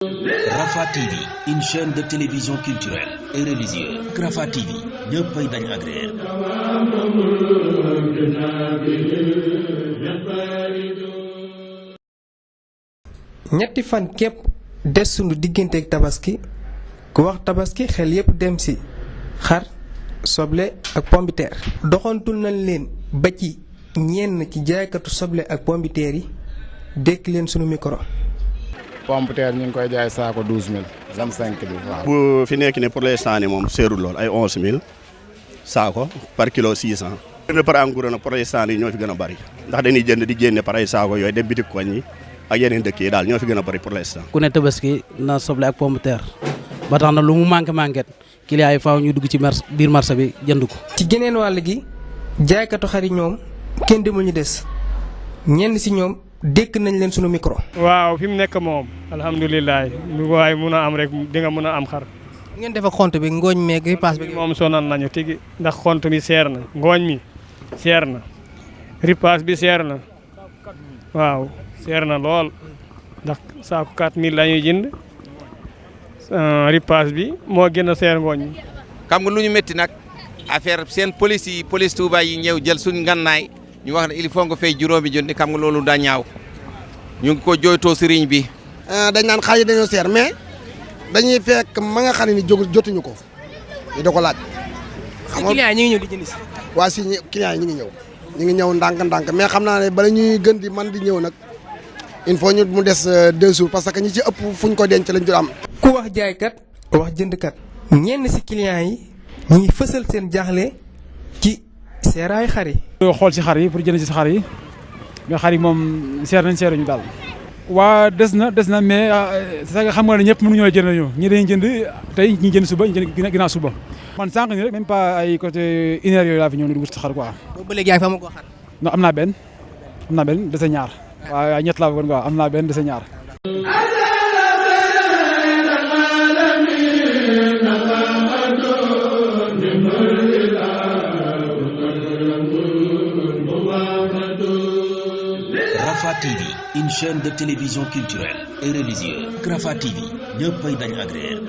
Rafah TV, une chaîne de télévision culturelle et religieuse. Rafah TV, ñëppay dañ agréer. ñetti fan képp des sunu digganteeg tabaski ku wax tabaski xel yépp dem ci xar soble ak pombiteer doxantul nañ leen ba ci ñenn ci jaaykatu soble ak pombiteer yi dékk leen sunu micro. pompiteer ñu ngi koy jaay saako 12000 25 bi waaw. bu fi nekk ne pour l'instant moom seerul lool ay 11000 saako par kilo 600. jënd par en gros nag pour l'instant ñoo fi gën a bari ndax dañuy jënd di génne par ay saako yooyu dem bitik koñ yi ak yeneen dëkk yi daal ñoo fi gën a bari pour l'instant. ku ne tabaski na soble ak pompiteer ba tax na lu mu manqué client yi faaw ñu dugg ci biir marché bi jënd ko. ci geneen wàll gi jaaykatu xar yi ñoom kenn demul ñu des ñenn ci ñoom dékk nañ leen sunu micro. waaw fi mu nekk moom alhamdulilah lu waay mun a am rek di nga mun a am xar. ngeen def ak xont bi ngooñ meeg ripaas bi. moom sonal nañu tigi ndax xont mi seer na ngooñ mi seer na ripaas bi seer na waaw seer na lool ndax saako 4000 la ñuy jënd ripaas bi moo gën a seer ngooñ mi. xam nga lu ñu métti nag affaire seen police Touba yi ñëw jël suñ ngannaay ñu wax ne il faut nga fay juróomi junni xam nga loolu daa ñaaw ñu ngi ko jooytoo sëriñ bi. dañ naan xar yi dañoo seer mais dañuy fekk ma nga xam ne jotuñu ko ñu da ko laaj. xam nga client yi ñu ngi ñëw di jënd si. waa si client yi ñu ngi ñëw ndànk-ndànk mais xam naa ne bala ñuy gën di man di ñëw nag il faut ñu mu des 2 jours parce que ñi ci ëpp fuñ ko denc lañ ci am. ku wax jaaykat wax jëndkat ñenn ci client yi ñu ngi fësal seen jaaxle ci seeraay xar yi. xool ci xar yi pour jënd ci xar yi mais xar yi moom seeruñu daal. waa des na mais xam nga ne ñëpp mënuñoo jënd ñu ñi dañuy jënd tey ñi jënd suba ñi jënd ginnaaw suba. man sànq nii rek même pas ay côté 1 heure yooyu laa fi ñëw di wut ci xar quoi. boobu ba léegi yaa ngi fa amagoo xar. non am naa benn dese ñaar. waaw ñett laa bëggoon quoi am naa benn dese ñaar. Rafah TV, une chaîne de télévision culturelle et religieuse. Rafah TV, ñëppay dañ agréer.